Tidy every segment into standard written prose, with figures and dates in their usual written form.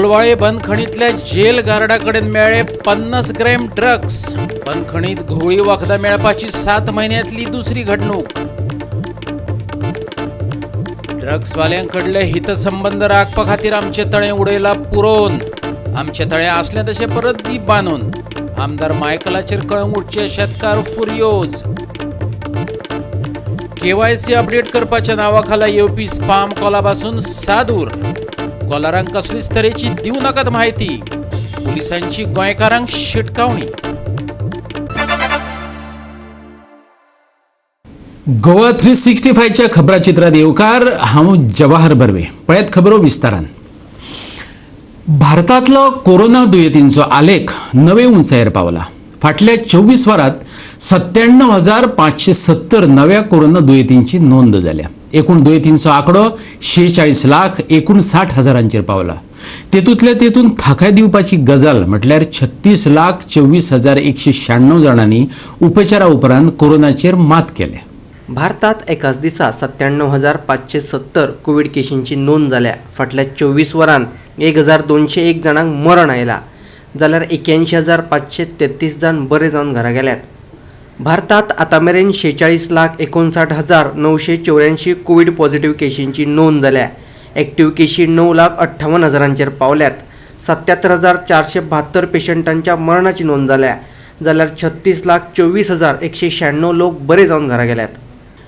Colvale बंदखणींतल्या gel Garda कडेन मेळ्ळे 50 gram drugs. बंदखणीत घुंवळी वखदां मेळपाची 7 म्हयन्यांतली दुसरी घडणूक. ड्रग्सवाल्यांकडले हितसंबंद राखपा खातीर आमचे तळें उडयला पुरोवन. आमचे तळें आसलें तशें परत दी बांदून. आमदार मायकलाचेर कळंगूटचे शेतकार फुर्योज. केवायसी अपडेट करपाच्या नांवा खाला येवपी स्पाम कॉला पासून सादूर. कॉलरांक कसलीच तरेची दिवं नाकात म्हायती. पुलिसांची गोंयकारांक शिटकावणी. गोवा 365च्या खबराचित्रात येवकार. हांव जवाहर बर्वे. पळयात खबरो विस्तारान. भारतांतलो कोरोना दुयेंतींचो आलेख नवे उंचायेर पावला. फाटल्या 24 वरांत 97,570 नव्या कोरोना दुयेंतींची नोंद जाल्या. एकूण दुयेंतींचो आंकडो 46,59,000 पावला. तेतूंतल्या तेतून थाकाय दिवपाची गजाल म्हटल्यार 36,24,196 जाणांनी उपचारा उपरांत कोरोनाचेर मात केल्या. भारतात एकाच दिसा 97,570 कोवीड केशींची नोंद जाल्या. फाटल्या 24 वरांत 1201 जाणांक मरण आयला, जाल्यार 81,533 जाण बरे जावन घरा गेल्यात. भारतात आतां मेरेन 46,59,984 कोवीड पॉझिटिव्ह केशींची नोंद जाल्या. एक्टिव्ह केशी 9,58,000 पावल्यात. 77,472 पेशंटांच्या मरणाची नोंद जाल्या, जाल्यार 36,24,196 लोक बरे जावन घरा गेल्यात.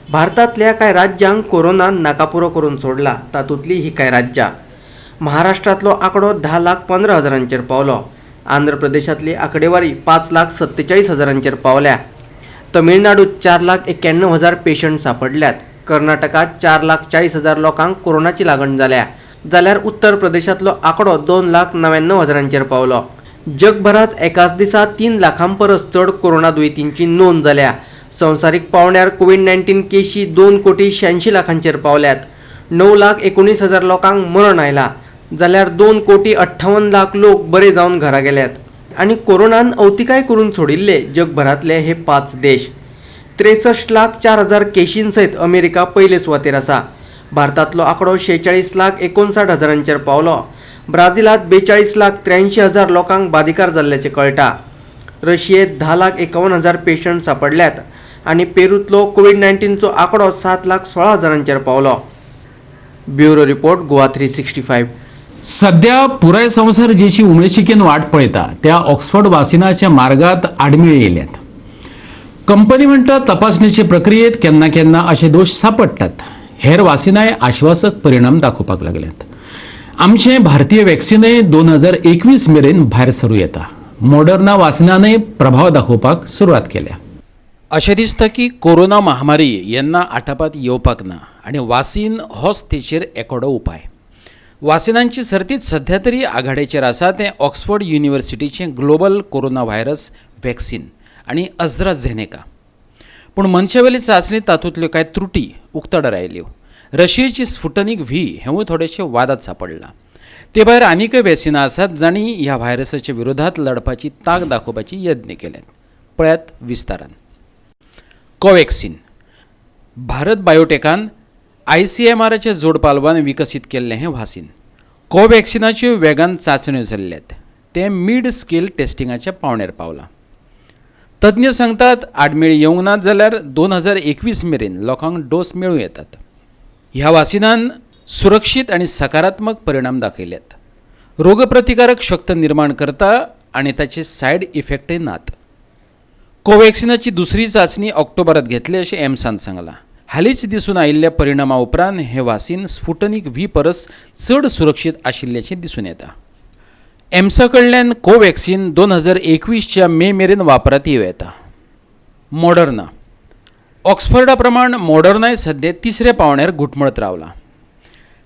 भारतांतल्या कांय राज्यांक कोरोनान नाकापुरो करून सोडला. तातूंतली ही कांय राज्यां. महाराष्ट्रांतलो आंकडो 10,15,000 पावलो. आंध्र प्रदेशांतली आंकडेवारी 5,47,000 पावल्या. तमिळनाडूत 4,91,000 पेशंट सांपडल्यात. कर्नाटकात 4,40,000 लोकांक कोरोनाची लागण जाल्या, जाल्यार उत्तर प्रदेशांतलो आंकडो 2,99,000 पावलो. जगभरात एकाच दिसा 3 लाखां परस चड कोरोना दुयेंतींची नोंद जाल्या. संवसारीक पावंड्यार कोवीड 19 केशी 2,86,00,000 पावल्यात. 9,19,000 लोकांक मरण आयला, जाल्यार 2,58,00,000 लोक बरे जावन घरा गेल्यात. आनी कोरोनान अवतिकाय करून सोडिल्ले जगभरांतले हे 5 देश. 63,04,000 केशीं सयत अमेरिका पयले सुवातेर आसा. भारतांतलो आंकडो 46,59,000 पावलो. ब्राझिलांत 42,83,000 लोकांक बादिकार जाल्ल्याचें कळटा. रशियेंत 10,51,000 पेशंट सांपडल्यात आनी पेरूंतलो कोवीड 19चो आंकडो 7,16,000 पावलो. Bureau report, Goa 365. सध्या पुराय संवसार जेची उमळशिकेन वाट पळयता त्या ऑक्सफर्ड वासिनाच्या मार्गात आडमेळी येयल्यात. कंपनी म्हणटा, तपासणेचे प्रक्रियेत केन्ना केन्ना अशे दोश सापडटात. हेर वासिनाय आश्वासक परिणाम दाखोवपाक लागल्यात. आमचें भारतीय वॅक्सिनय 2021 मेरेन भायर सरूं येता. मॉडर्ना वासिनानय प्रभाव दाखोवपाक सुरवात केल्या. अशें दिसता की कोरोना महामारी येन्ना आटापात येवपाक ना आनी वासीन होच तेचेर एकोडो उपाय. वासिनांची सर्तीत सध्या तरी आघाडेचेर आसा तें ऑक्सफर्ड युनिव्हर्सिटीचें ग्लोबल कोरोना व्हायरस वॅक्सिन आनी अझ्रा झेनेका. पूण मनशावेली चांचणी तातूंतल्यो कांय त्रुटी उक्ताडार आयल्यो. रशियेची स्फुटनीक व्ही हेंवूय थोडेशें वादात सांपडलां. ते भायर आनीकय वॅक्सिनां आसात जांणी ह्या व्हायरसाच्या विरोधात लढपाची तांक दाखोवपाची यत्न केल्यात. पळयात विस्तारान. कोवॅक्सिन, भारत बायोटेकान आयसीएमआराच्या जोडपालवान विकसीत केल्लें हें वासीन. कोवॅक्सिनाच्यो वेगान चांचण्यो जाल्ल्यात. तें मीड स्केल टेस्टिंगाच्या पावंड्यार पावलां. तज्ञ सांगतात, आडमेळी येवंक नात जाल्यार 2021 मेरेन लोकांक डोस मेळूं येतात. ह्या वासिनान सुरक्षीत आनी सकारात्मक परिणाम दाखयल्यात. रोगप्रतिकारक शक्त निर्माण करता आनी ताचे सायड इफेक्टय नात. कोवॅक्सिनाची दुसरी चांचणी ऑक्टोबरात घेतली अशें एम्सान सांगलां. हालींच दिसून आयिल्ल्या परिणामा उपरांत हें वासीन स्फुटनीक व्ही परस चड सुरक्षीत आशिल्ल्याचें दिसून येता. एम्सा कडल्यान कोवॅक्सिन 2021च्या मे मेरेन वापरांत येवं येता. मॉडर्ना, ऑक्सफर्डा प्रमाण मॉडर्नाय सद्या तिसऱ्या पावंड्यार घुटमळत रावलां.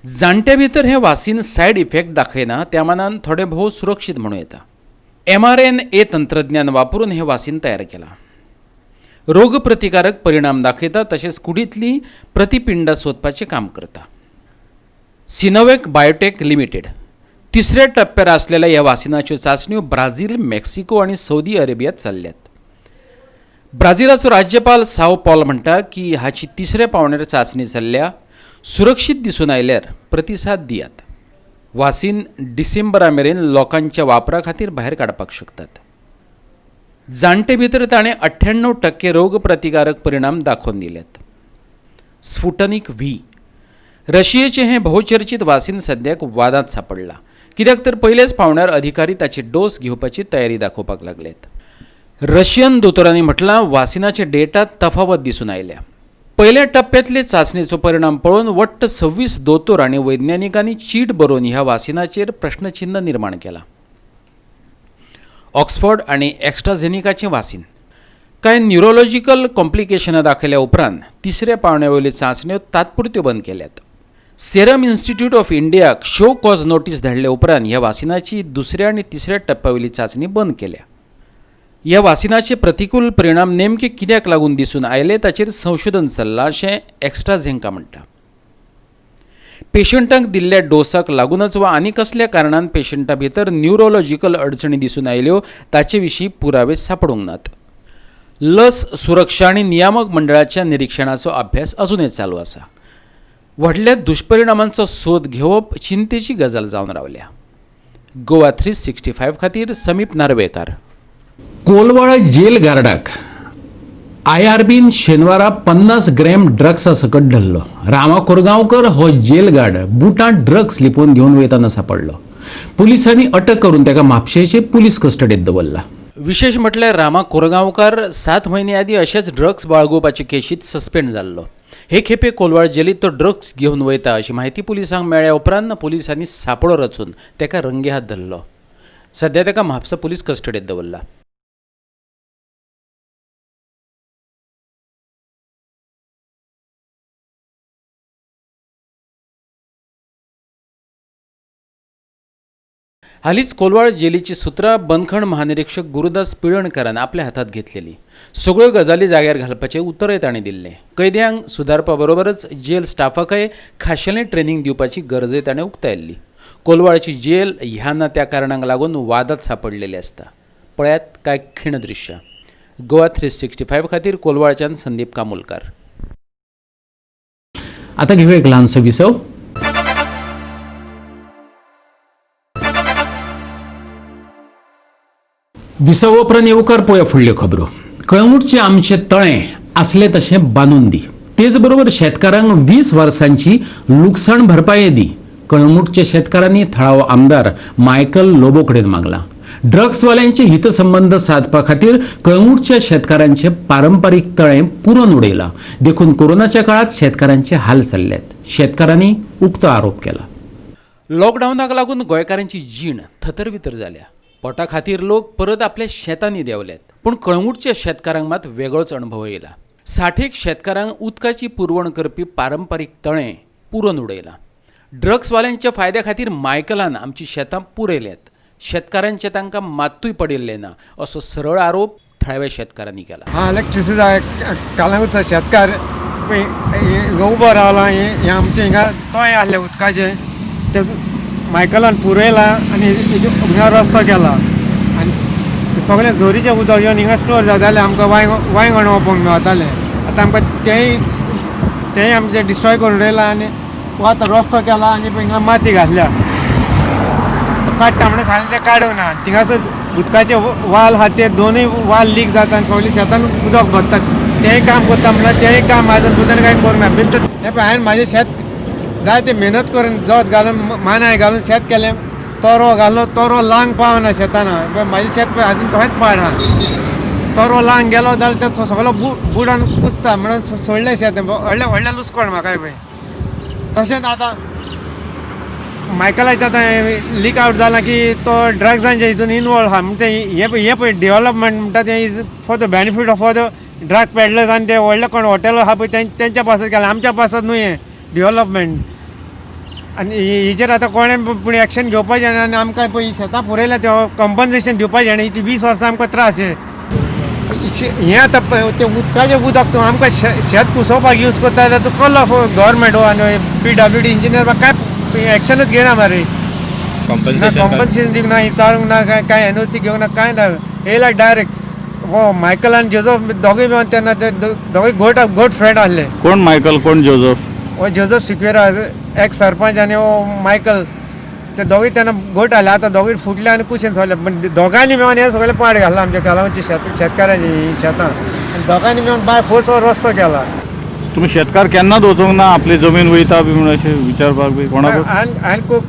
जाणट्या भितर हें वासीन सायड इफेक्ट दाखयना, त्या मानान थोडें भोव सुरक्षीत म्हणूं येता. एमआरएनए तंत्रज्ञान वापरून हें वासीन तयार केलां. रोगप्रतिकारक परिणाम दाखयता, तशेंच कुडींतलीं प्रतिपिंडां सोदपाचें काम करता. सिनोवॅक बायोटेक लिमिटेड, तिसऱ्या टप्प्यार आसलेल्या ह्या वासिनाच्यो चांचण्यो ब्राझील, मेक्सिको आनी सौदी अरेबियांत चल्ल्यात. ब्राझिलाचो राज्यपाल साव पॉल म्हणटा की हाची तिसऱ्या पावंड्यार चांचणी जाल्ल्या. सुरक्षीत दिसून आयल्यार प्रतिसाद दियात. वासीन डिसेंबरा मेरेन लोकांच्या वापरा खातीर भायर काडपाक शकतात. जाणटे भितर ताणें 98% रोगप्रतिकारक परिणाम दाखोवन दिल्यात. स्फुटनिक व्ही रशियेचें हें भोवचर्चित वासीन सद्याक वादांत सांपडलां, कित्याक तर पयल्याच पावंड्यार अधिकारी ताची डोस घेवपाची तयारी दाखोवपाक लागल्यात. रशियन दोतोरांनी म्हटलां वासिनाचे डेटात तफावत दिसून आयल्या. पयल्या टप्प्यांतले चांचणेचो परिणाम पळोवन वट्ट 26 दोतोर आनी वैज्ञानिकांनी चीट बरोवन ह्या वासिनाचेर प्रश्नचिन्ह निर्माण केलां. ऑक्सफर्ड आनी एक्स्ट्राझेनिकाचें वासीन कांय न्युरोलॉजिकल कॉम्प्लिकेशनां दाखयल्या उपरांत तिसऱ्या पावंड्या वयल्यो चांचण्यो तात्पुरत्यो बंद केल्यात. सेरम इन्स्टिट्यूट ऑफ इंडियाक शो कॉज नोटीस धाडल्या उपरांत ह्या वासिनाची दुसऱ्या आनी तिसऱ्या टप्प्या वयली चांचणी बंद केल्या. ह्या वासिनाचे प्रतिकूल परिणाम नेमके कित्याक लागून दिसून आयले ताचेर संशोधन चल्लां अशें एक्स्ट्राझेंका म्हणटा. पेशंटांक दिल्ल्या डोसाक लागूनच वा आनी कसल्या कारणान पेशंटा भितर न्युरोलॉजिकल अडचणी दिसून आयल्यो ताचे विशीं पुरावे सांपडूंक नात. लस सुरक्षा आनी नियामक मंडळाच्या निरिक्षणाचो अभ्यास अजुनय चालू आसा. व्हडल्या दुश्परिणामांचो सोद घेवप चिंतेची गजाल जावन रावल्या. गोवा 365 खातीर समीप नार्वेकार. कोलवाळ जेल गार्डाक आयआरबीन शेनवारा 50 ग्रॅम ड्रग्सा सकट धरलो. रामा कोरगांवकर हो जेल गार्ड बुटांत ड्रग्स लिपोवन घेवन वयताना सापडलो. पुलिसांनी अटक करून ताका म्हापशेचे पुलीस कस्टडीत दवरला. विशेश म्हटल्यार रामा कोरगांवकार 7 म्हयने आदीं अशेच ड्रग्स बाळगुपाचे केशींत सस्पेंड जाल्लो. हे खेपे कोलवाळ जेलींत तो ड्रग्स घेवन वयता अशी म्हायती पुलिसांक मेळ्ळ्या उपरांत पुलिसांनी सापळो रचून ताका रंगेहात धरलो. सध्या ताका म्हापसा पुलीस कस्टडीत दवरला. हालींच कोलवाळ जेलीची सुत्रां बंदखण महानिरीक्षक गुरुदास पिळणकारान आपल्या हातांत घेतलेली. सगळ्यो गजाली जाग्यार घालपाचें उतरय ताणें दिल्लें. कैद्यांक सुदारपा बरोबरच जेल स्टाफाकय खाशेलें ट्रेनींग दिवपाची गरजय ताणें उक्तायल्ली. कोलवाळची जेल ह्या ना त्या कारणांक लागून वादांत सांपडलेली आसता. पळयात कांय खीणदृश्यां. गोवा 365 खातीर कोलवाळच्यान संदीप कामुलकार. आतां घेवया एक ल्हानसो विसव. विसव उपरांत येवकार पळोवया फुडल्यो खबरो. कळंगूटचें आमचें तळें आसलें तशें बांदून दी, तेच बरोबर शेतकारांक 20 वर्सांची लुकसाण भरपाय दी. कळंगूटच्या शेतकारांनी थळावो आमदार मायकल लोबो कडेन मागलां. ड्रग्सवाल्यांचे हितसंबंद सादपा खातीर कळंगूटच्या शेतकारांचें पारंपारीक तळें पुरोवन उडयलां. देखून कोरोनाच्या काळांत शेतकारांचे हाल चल्ल्यात. शेतकारांनी उक्तो आरोप केला. लॉकडावनाक लागून गोंयकारांची जीण थतरवितर जाल्या. पोटा खातीर लोक परत आपल्या शेतांनी देंवल्यात. पूण कळंगूटच्या शेतकारांक मात वेगळोच अणभव येयला. 60 शेतकारांक उदकाची पुरवण करपी पारंपारीक तळें पुरोवन उडयलां. ड्रग्सवाल्यांच्या फायद्या खातीर मायकलान आमची शेतां पुरयल्यात. शेतकारांचें तांकां मात्तूय पडिल्लें ना असो सरळ आरोप थळाव्या शेतकारांनी केला. हा इलेक्ट्रिसिटी कालांगूटचो शेतकार उबो रावला. हें आमचें हिंगा तळें आसलें उदकाचें, तें मायकलान पुरयलां आनी हिंगा रस्तो केला आनी सगळें झोरीचें उदक येवन हिंगा स्टोर जातालें. आमकां वांयगण वोंपोंक मेळतालें. आतां आमकां तेंय आमचें डिस्ट्रॉय करून उडयलां आनी आतां रस्तो केला आनी हिंगा माती घातल्या. काडटा म्हणून सांगलें तें काडूंक ना. थिंगासर उदकाचे वाल आहा ते दोनूय वाल लीक जाता आनी सगळें शेतान उदक भरता. तेंय काम करता म्हणल्यार तेंय काम आजून बुद्दान कांय करूंक ना. बेश्टें हें पळय हांवें म्हाजें शेत जायते मेहनत करून जोत घालून मानाय घालून शेत केलें. तोरो घालो, तोरो लांग पावना शेतान. म्हाजें शेत पळय आजून खंयच पाड आहा. तोरो लांग गेलो जाल्यार तो सगळो बुडोन कुसता म्हणून सोडलें शेत. व्हडलें व्हडलें लुसकोण म्हाका पळय. तशेंच आतां मायकलाचें आतां लीक आवट जालां की तो ड्रग्सांच्या हितून इनवॉल्व आहा. म्हणटा हें पळय डेवलपमेंट म्हणटा तें is for the benefit of for the drug peddlers आनी ते व्हडले कोण हॉटेल आहा पळय तेंच्या पासत केलां, आमच्या पासत न्हू हें डेवलपमेंट. आनी हेचेर आतां कोणें पूण एक्शन घेवपाचें आनी आमकां पळय शेतां पुरयल्या ते कंपन्सेशन दिवपाचें आनी ती 20 वर्सां आमकां त्रास. हें आतां तें उदकाचें उदक तूं आमकां शेत कुसोवपाक यूज करता जाल्यार तूं कसलो गव्हर्मेंट हो आनी PWD engineer कांय एक्शनूच घेयना मरे. कंपन्सेशन दिवंक ना, विचारूंक ना, कांय NOC घेवंक ना, कांय ना. येयला डायरेक्ट हो मायकल आनी जोजफ दोगूय मेळून तेन्ना ते दोगूय गोड फ्रेंड आहले. कोण मायकल, कोण जोजफ? हो जोजफ सिक्वेरा एक्स सरपंच आनी हो मायकल ते दोगूय तेन्ना घट आसले, आतां दोगूय फुटले आनी कुशीन सरले. पण दोगांयनी मेळून हें सगळें पाड घालां आमच्या कळंगूटच्या शेतकारांनी शेतां, आनी दोगांयनी मेळून बाय फोर्स हो रस्तो केला. तुमी शेतकार केन्नाच वचूंक ना आपली जमीन वयता बी म्हणून अशें विचारपाक बी कोणाक? हांवें खूब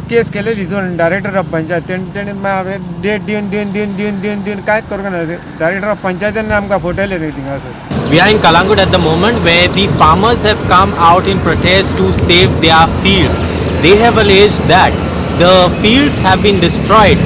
केस केलेली दोन डायरेक्टर ऑफ पंचायत, तेणी मागीर डेट दिवन दिवन दिवन दिवन दिवन दिवन कांयच करूंक ना. डायरेक्टर ऑफ पंचायतीन आमकां फटयले थिंगासर. We are in Calangute at the moment where the farmers have come out in protest to save their fields. They have alleged that the fields have been destroyed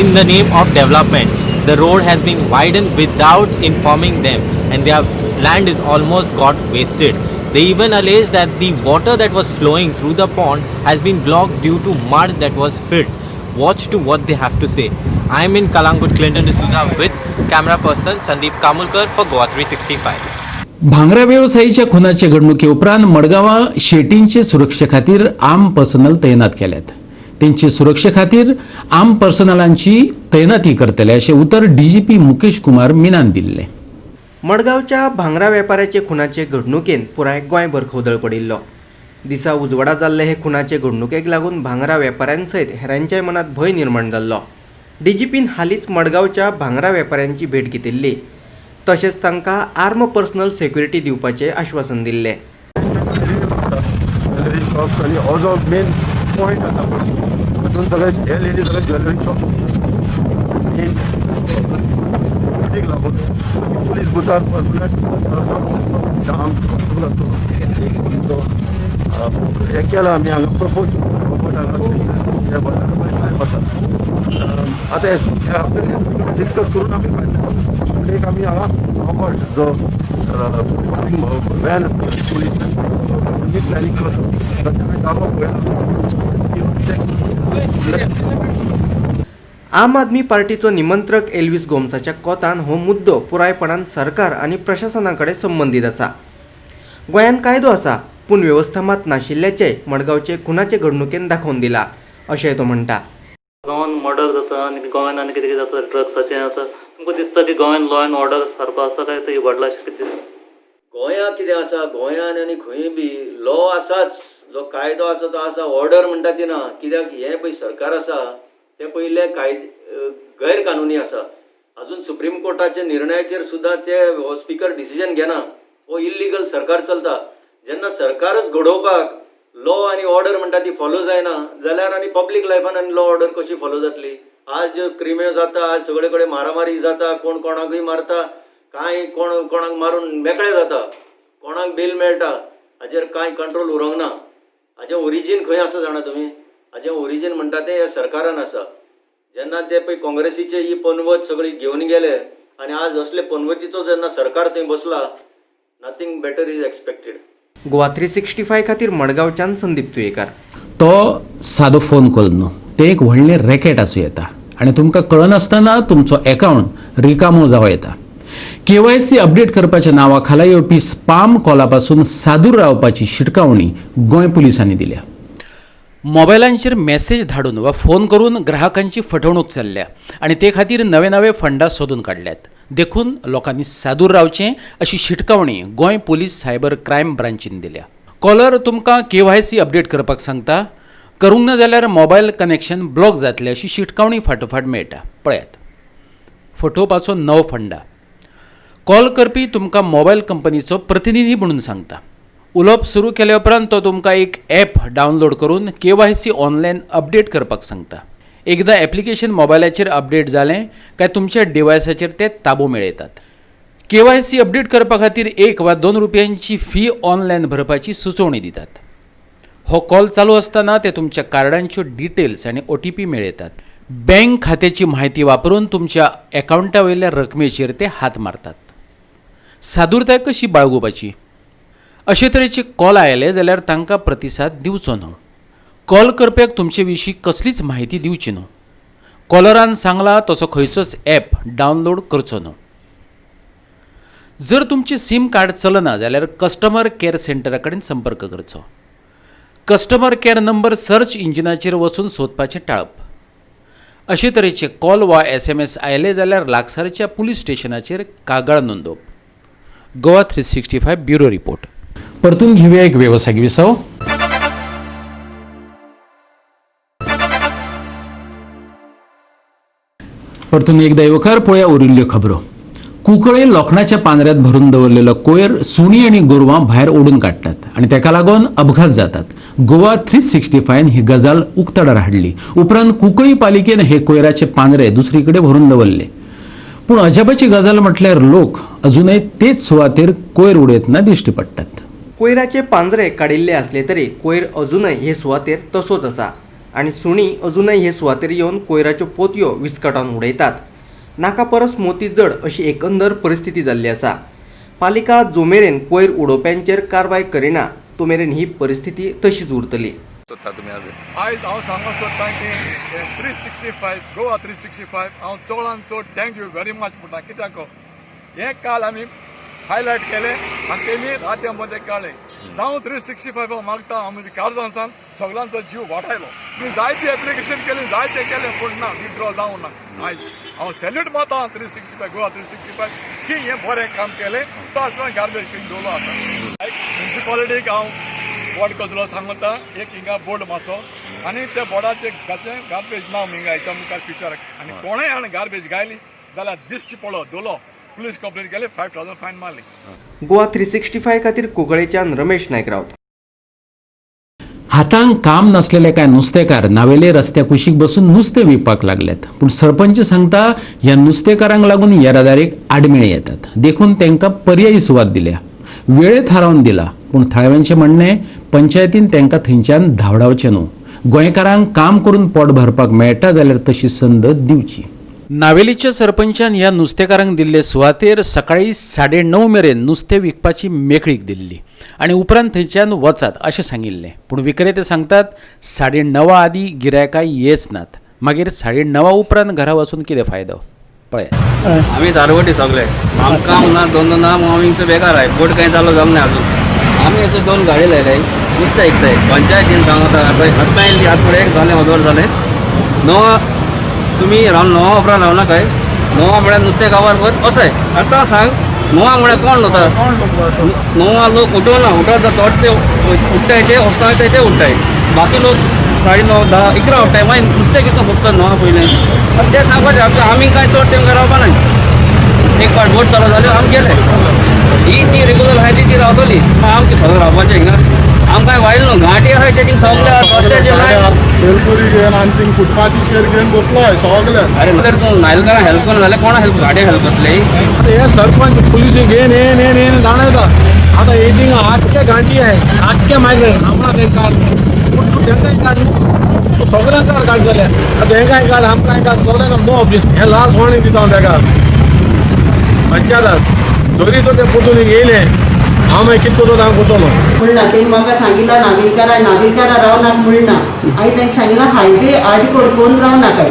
in the name of development. The road has been widened without informing them and their land is almost got wasted. They even allege that the water that was flowing through the pond has been blocked due to mud that was filled. Watch to what they have to say. I am in Calangute, Clinton D'Souza with camera person Sandeep Kamulkar for Goa 365. भांगरा वेवसायीच्या खुनाचे घडणुके उपरांत मडगांवां शेटींचे सुरक्षे खातीर arm personal तैनात केल्यात. तेंचे सुरक्षे खातीर आर्म पर्सनलांची तैनाती करतले अशें उतर डीजीपी मुकेश कुमार मीनान दिल्लें. मडगांवच्या भांगरा वेपाऱ्याचे खुनाचे घडणुकेन पुराय गोंयभर खवदळ पडिल्लो. दिसा उजवाडा जाल्ले हे खुनाचे घडणुकेक लागून भांगरा वेपाऱ्यांसयत हेरांच्याय मनांत भंय निर्माण जाल्लो. डीजीपीन हालींच मडगांवच्या भांगरा वेपाऱ्यांची भेट घेतिल्ली, तशेंच तांकां आर्म पर्सनल सेक्युरिटी दिवपाचें आश्वासन दिल्लें. ज्वेलरी शॉप्स आनी हो जो मेन पॉयंट आसा पळय तातूंत सगळे हे लेडी सगळे ज्वेलरी शॉप मेन लागून पुलीस बुथार आर्म्स आसतो तो हें केलां आमी हांगा प्रपोज हांगा स्टेशनार आसा. आतां S P S P discuss करून आमी फायनल एक आमी हांगा आर्मर्ड जो वॅन आसता पुलीस आमी प्लॅनिंग करता, आमी जागो पळयला. आम आदमी पार्टीचो निमंत्रक एल्विस गोम्साच्या कोतान हो मुद्दो पुरायपणान सरकार आनी प्रशासना कडेन संबंदीत आसा. गोंयांत कायदो आसा पूण वेवस्था मात नाशिल्ल्याचें मडगांवचे खुनाचे घडणुकेन दाखोवन दिला अशेंय तो म्हणटा. गोवान मर्डर जाता आनी गोंयान आनी कितें कितें जाता ड्रग्साचें जाता, तुमकां दिसता की गोंयान लॉ एंड ऑर्डर सारको आसा काय ते इबाडला अशें कितें दिसता? गोंयांत कितें आसा, गोंयांत आनी खंय बी लॉ आसाच, जो कायदो आसा तो आसा, ऑर्डर म्हणटा ती ना. कित्याक हें पळय सरकार आसा तें पयलें गैर कानुनी आसा. अजून सुप्रीम कोर्टाच्या निर्णयाचेर सुद्दां ते हो स्पिकर डिसिजन घेना, हो इल्लिगल सरकार चलता. जेन्ना सरकारच घडोवपाक लॉ आनी ऑर्डर म्हणटा ती फॉलो जायना जाल्यार आनी पब्लीक लायफान आनी लॉ ऑर्डर कशी फॉलो जातली? आज ज्यो क्रिम्यो जाता, आज सगळे कडेन मारामारी जाता, कोण कोणाकूय मारता, कांय कोण कोणाक मारून मेकळे जाता, कोणाक बेल मेळटा, हाजेर कांय कंट्रोल उरोंक ना. हाजें ओरिजीन खंय आसा जाणा तुमी? हाजें ओरिजीन म्हणटा तें ह्या सरकारान आसा. जेन्ना ते पळय काँग्रेसीचे ही पनवत सगळी घेवन गेले आनी आज असले पनवतीचो जेन्ना सरकार थंय बसला, nothing better is expected. Goa 365 खातीर मडगांवच्यान संदीप तुयेकार. तो सादो फोन कॉल न्हू, तें एक व्हडलें रॅकेट आसूं येता आनी तुमकां कळनासतना तुमचो एकावंट रिकामो जावं येता. केवायसी अपडेट करपाच्या नांवा खाला येवपी स्पाम कॉला पासून सादूर रावपाची शिटकावणी गोंय पुलिसांनी दिल्या. मोबायलांचेर मॅसेज धाडून वा फोन करून ग्राहकांची फटवणूक चल्ल्या आनी ते खातीर नवे नवे फंडां सोदून काडल्यात. देखून लोकांनी सादूर रावचें अशी शिटकावणी गोंय पुलीस सायबर क्रायम ब्रांचीन दिल्या. कॉलर तुमकां केवायसी अपडेट करपाक सांगता, करूंक ना जाल्यार मोबायल कनेक्शन ब्लॉक जातलें अशी शिटकावणी फाटोफाट मेळटा. पळयात, फटोवपाचो नवो फंडा. कॉल करपी तुमकां मोबायल कंपनीचो प्रतिनिधी म्हणून सांगता. उलोवप सुरू केल्या उपरांत तो तुमकां एक ॲप डावनलोड करून केवायसी ऑनलायन अपडेट करपाक सांगता. एकदां एप्लिकेशन मोबायलाचेर अपडेट जालें काय तुमच्या डिवायसाचेर ते ताबो मेळयतात. केवायसी अपडेट करपा खातीर 1 वा 2 रुपयांची फी ऑनलायन भरपाची सुचोवणी दितात. हो कॉल चालू आसतना ते तुमच्या कार्डांच्यो डिटेल्स आनी OTP मेळयतात. बँक खात्याची म्हायती वापरून तुमच्या एकावंटा वयल्या रकमेचेर ते हात मारतात. सादूरताय कशी बाळगुपाची? अशे तरेचे कॉल आयले जाल्यार तांकां प्रतिसाद दिवचो न्हू. कॉल करप्याक तुमचे विशीं कसलीच म्हायती दिवची न्हू. कॉलरान सांगला तसो खंयचोच ॲप डावनलोड करचो न्हू. जर तुमचें सीम कार्ड चलना जाल्यार कस्टमर केअर सेंटरा कडेन संपर्क करचो. कस्टमर केअर नंबर सर्च इंजिनाचेर वचून सोदपाचें टाळप. अशे तरेचे कॉल वा SMS आयले जाल्यार लागसारच्या पुलीस स्टेशनाचेर कागाळ नोंदोवप. Goa 365 bureau report. परतून घेऊया एक वेवसायिक विसव. परतून एकदा येवकार. पळोवया उरिल्ल्यो खबरो. कुंकळे लोखणाच्या पांजऱ्यात भरून दवरलेलो कोयर सुणी आनी गोरवां भायर ओडून काडटात आनी ताका लागून अपघात जातात. गोवा 365 ही गजाल उक्ताडार हाडली. उपरांत कुंकळी पालिकेन हे कोयराचे पांजरे दुसरी कडेन व्हरून दवरले. पूण अजापाची गजाल म्हटल्यार लोक अजूनय तेच सुवातेर कोयर उडयतना दिश्टी पडटात. कोयराचे पांजरे काडिल्ले असले तरी कोयर अजूनय हे सुवातेर तसोच आसा आनी सुणी अजूनय हे सुवातेर येवन कोयराच्यो पोतयो विस्कटावन उडयतात. नाका परस मोती जड अशी एकंदर परिस्थिती जाल्ली आसा. पालिका जो मेरेन कोयर उडोवप्यांचेर कारवाय करिना तो मेरेन ही परिस्थिती तशीच उरतली. आयज हांव सांगूंक सोदतां की 365, गोवा 365, हांव चडान चड thank you very much म्हणटा. कित्याक हें काल आमी हायलायट केलें आनी तेमी राती मदें काडलें. जावं 365 मागता हांव म्हज्या काळजान सावन सगळ्यांचो जीव वाटायलो. मी जायती एप्लिकेशन केली, जायते केलें, पूण ना, विड्रॉ जावं ना. आयज हांव सॅल्यूट मारता 365, गोवा 365 की हें बरें काम केलें. तो आसतना गार्बेज बीन दवरलो आसा. म्युनिसिपालिटीक हांव बोर्ड कसलो सांगता, एक हिंगा बोर्ड मारचो आनी त्या बोर्डाचेर घातलें गार्बेज ना हिंगा हेच्या मुखार फ्युचराक. आनी कोणेय हाणें गार्बेज घायली जाल्यार दिश्टी पडलो धरलो, पुलीस कंप्लेन केली, 5,000 फायन मारली. गोवा 365 खातीर कुंकळेच्यान रमेश नायक राऊत. हातांक काम नासलेले कांय नुस्तेकार नावेले रस्त्या कुशीक बसून नुस्तें विकपाक लागल्यात. पूण सरपंच सांगता, ह्या नुस्तेकारांक लागून येरादारीक आडमेळी येतात, देखून तांकां पर्यायी सुवात दिल्या, वेळ थारावन दिला. पूण थळाव्यांचें म्हणणें, पंचायतीन तांकां थंयच्यान धांवडावचें न्हू. गोंयकारांक काम करून पोट भरपाक मेळटा जाल्यार तशी संद दिवची. नावेलीच्या सरपंचान ह्या नुस्तेकारांक दिल्ले सुवातेर सकाळी 9:30 मेरेन नुस्तें विकपाची मेकळीक दिल्ली आनी उपरांत थंयच्यान वचात अशें सांगिल्लें. पूण विक्रेते सांगतात, 9:30 आदीं गिरायकां येच नात, मागीर 9:30 उपरांत घरा वचून कितें फायदो? पळयात. आमी धारवटी सगळे, आमकां काम ना, धंदो ना, म्हणून आमी हिंगसर बेकार आहे. बोट कांय चालू जावंक ना अजून. आमी हेचो दोन गाडी लायले, नुस्तें विकताय. पंचायतीन सांगता, आतां आतां येयली, आतां फुडें एक जालें, वजोर जालें. णवा तुमी रावन, णवा उपरांत रावनाकाय, णवा म्हळ्यार नुस्तें काबार कर अशें. आतां सांग, णवा म्हळ्यार कोण वता? णवा लोक उठना. उठत थोडे ते उठ्ठाय, ते ऑफिसाक वयताय ते उठ्ठाय, बाकी लोक 9:30, 10, 11 उठ्ठाय. मागीर नुस्तें कितें फुकता णवा पयलें? आनी तें सांगपाचें आमकां, आमी कांय चड तेंकां रावपा नाय. एक फावट बोट चालू जाल्यो, आमी गेले. ही ती रेगुलर आहाय ती ती रावतली. मागीर आमकां सगळें रावपाचें हिंगा, आमकां वायल न्हू. घांटी आहाय तेजी सगळे रस्त्याचेर लायन. भेलपुरी घेवन आनी थिंग फुटपाथीचेर घेवन बसलो हय सगळे. अरे, जर तूं नायलकारां हेल्प करना जाल्यार कोणा हेल्प, गाडये हेल्प करतले? हे सरपंच पुलिस घेन येन येन येन दांडयता. आतां हे थिंगा आख्खे घांटी आहे, आख्खे मायग्रेट आमकां तें काड, पूण तूं तेंकांय काड न्हू, तूं सगळ्यांक काड. काड जाल्यार आतां हेंकांय काड, आमकांय काड, सगळ्यांक. No objection. हें लास्ट वॉर्निंग दिता हांव तेका पंचायताक. जरी तर ते परतून येयले, हांव मागीर कितें करतलो हांव करतलो. म्हणना तेणी म्हाका सांगिल्ला, नागरिकारा नागरिकारा रावनाक म्हणना. हांवें तांकां सांगिलां, हायवे आडकोड करून रावनाकाय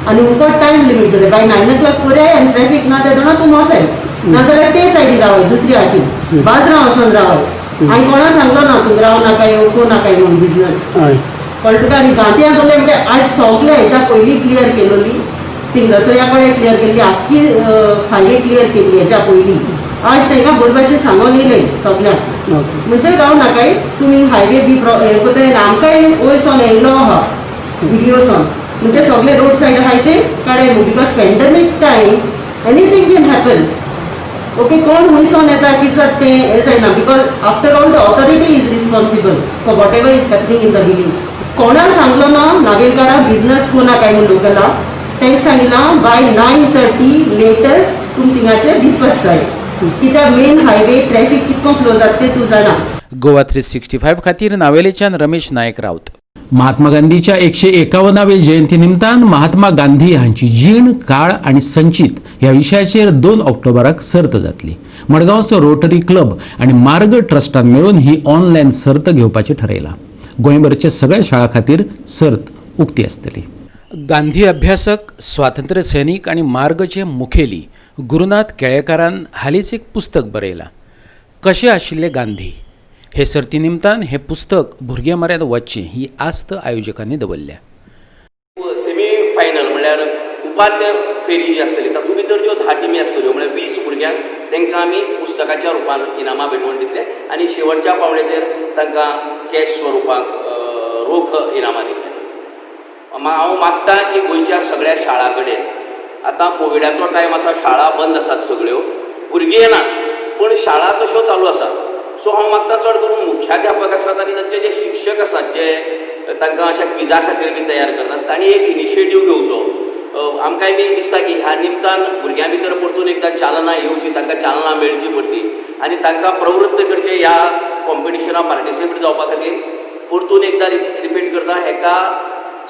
आनी तुमकां टायम लिमीट दवरले, बाय 9 ओ क्लॉक पुराय आनी ट्रॅफीक ना तेदोना तूं वसाय, नाजाल्यार ते सायडी रावाय, दुसरी वाटेन बाजरां वचोन रावाय. हांवें कोणा सांगलो ना तुमी राव नाकाय, वचूं नाकाय म्हणून बिजनस. कळटा तुका? आनी घांटयां दवरले म्हणजे आयज सगळे हेच्या पयलीं क्लियर केलोली, तिंगसोया कडेन क्लियर केल्ली, आख्खी हायवे क्लियर केल्ली हेच्या पयलीं. आज तांकां बरे भाशेन सांगोन येयले सगळ्यांक, म्हणजे राव नाकाय तुमी हायवे बी हें करताय. आमकांय वयर सावन येयल्लो आहा विडियो सावन, म्हणजे सगळे रोड सायड आहाय ते काडाय न्हू, because pandemic time anything can happen, okay? कोण खंय सावन येता, कितें जाता तें हें जायना, because after all the authority is responsible for whatever is happening in the village. कोणा सांगलो ना नावेलकारां बिजनस कोणा काय म्हूण लोकला. तांकां सांगिलां, बाय 9:30 लेटस्ट तुमी थिंगाचे डिस्पर्स जाय, कित्याक मेन हायवे ट्रॅफीक कितको फ्लो जाता तें तूं जाणाच. गोवा 365 खातीर नावेलेच्यान रमेश नायक राऊत. महात्मा गांधीच्या 151व्या जयंती निमतान महात्मा गांधी हांची जीण, काळ आणि संचित ह्या विशयाचेर 2 ऑक्टोबराक सर्त जातली. मडगांवचो रोटरी क्लब आणि मार्ग ट्रस्टान मेळून ही ऑनलायन सर्त घेवपाची ठरयला. गोंयभरच्या सगळ्या शाळां खातीर सर्त उक्ती आसतली. गांधी अभ्यासक, स्वातंत्र्य सैनीक आणि मार्गचे मुखेली गुरुनाथ केळेकारान हालींच एक पुस्तक बरयलां, कशे आशिल्ले गांधी. हे सर्ती निमतान हें पुस्तक भुरग्यां म्हऱ्यांत वचचें ही आस्त आयोजकांनी दवरल्या. सेमी फायनल म्हणल्यार उपांत्य फेरी जी आसतली, तातूंत भितर ज्यो 10 टिमी आसतल्यो, म्हळ्यार 20 भुरग्यांक, तांकां आमी पुस्तकाच्या रुपान इनामां भेटवण दितले आनी शेवटच्या पावंड्याचेर तांकां कॅश स्वरुपाक रोख इनामां दितले. हांव मागता की गोंयच्या सगळ्या शाळां कडेन आतां कोविडाचो टायम आसा, शाळा बंद आसात, सगळ्यो भुरगीं येनात, पूण शाळा तश्यो चालू आसात. सो हांव मागता, चड करून मुख्याध्यापक आसात आनी तांचे जे शिक्षक आसात, जे तांकां अशा क्विजा खातीर बी तयार करतात, तांणी एक इनिशिएटीव घेवचो. आमकांय बी दिसता की ह्या निमतान भुरग्यां भितर परतून एकदां चालना येवची, तांकां चालना मेळची परती आनी तांकां प्रवृत्त करचें ह्या कॉम्पिटिशनाक पार्टिसिपेट जावपा खातीर. परतून एकदां रिपीट करता, हेका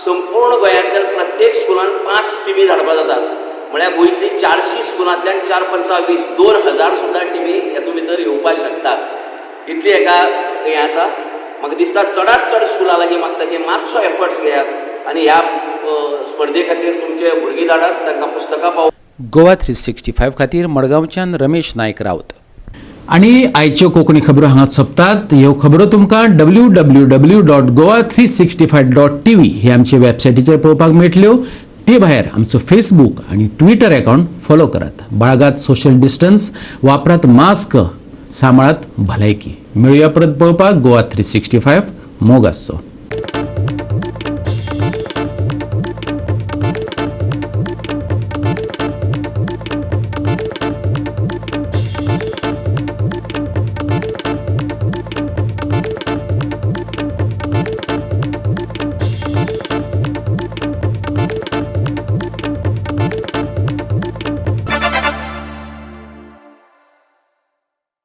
संपूर्ण गोंयांतल्यान प्रत्येक स्कुलान पांच टिमी धाडपा जातात. म्हळ्यार गोंयतली 400 स्कुलांतल्यान चार पंचा 20, 2000 सुद्दां टिमी हेतून भितर येवपाक शकतात. इतली हेका हें आसा. म्हाका दिसता, चडात चड स्कुलां लागीं मागता की मातसो एफर्ट्स घेयात आनी ह्या स्पर्धे खातीर तुमचे भुरगीं धाडात, तांकां पुस्तकां पाव गोवा 365 खातीर मडगांवच्यान रमेश नायक राऊत. आणि आयच्यो कोंकणी खबरो हांगा सोंपतात. ह्यो खबरो तुमकां www.goa365.tv हे आमचे वेबसायटीचेर पळोवपाक मेळटल्यो. ते भायर आमचो फेसबूक आनी ट्विटर अकावंट फॉलो करात. बाळगात सोशल डिस्टन्स, वापरात मास्क, सांबाळात भलायकी. मेळुया परत पळोवपाक गोवा 365. मोग आसचो.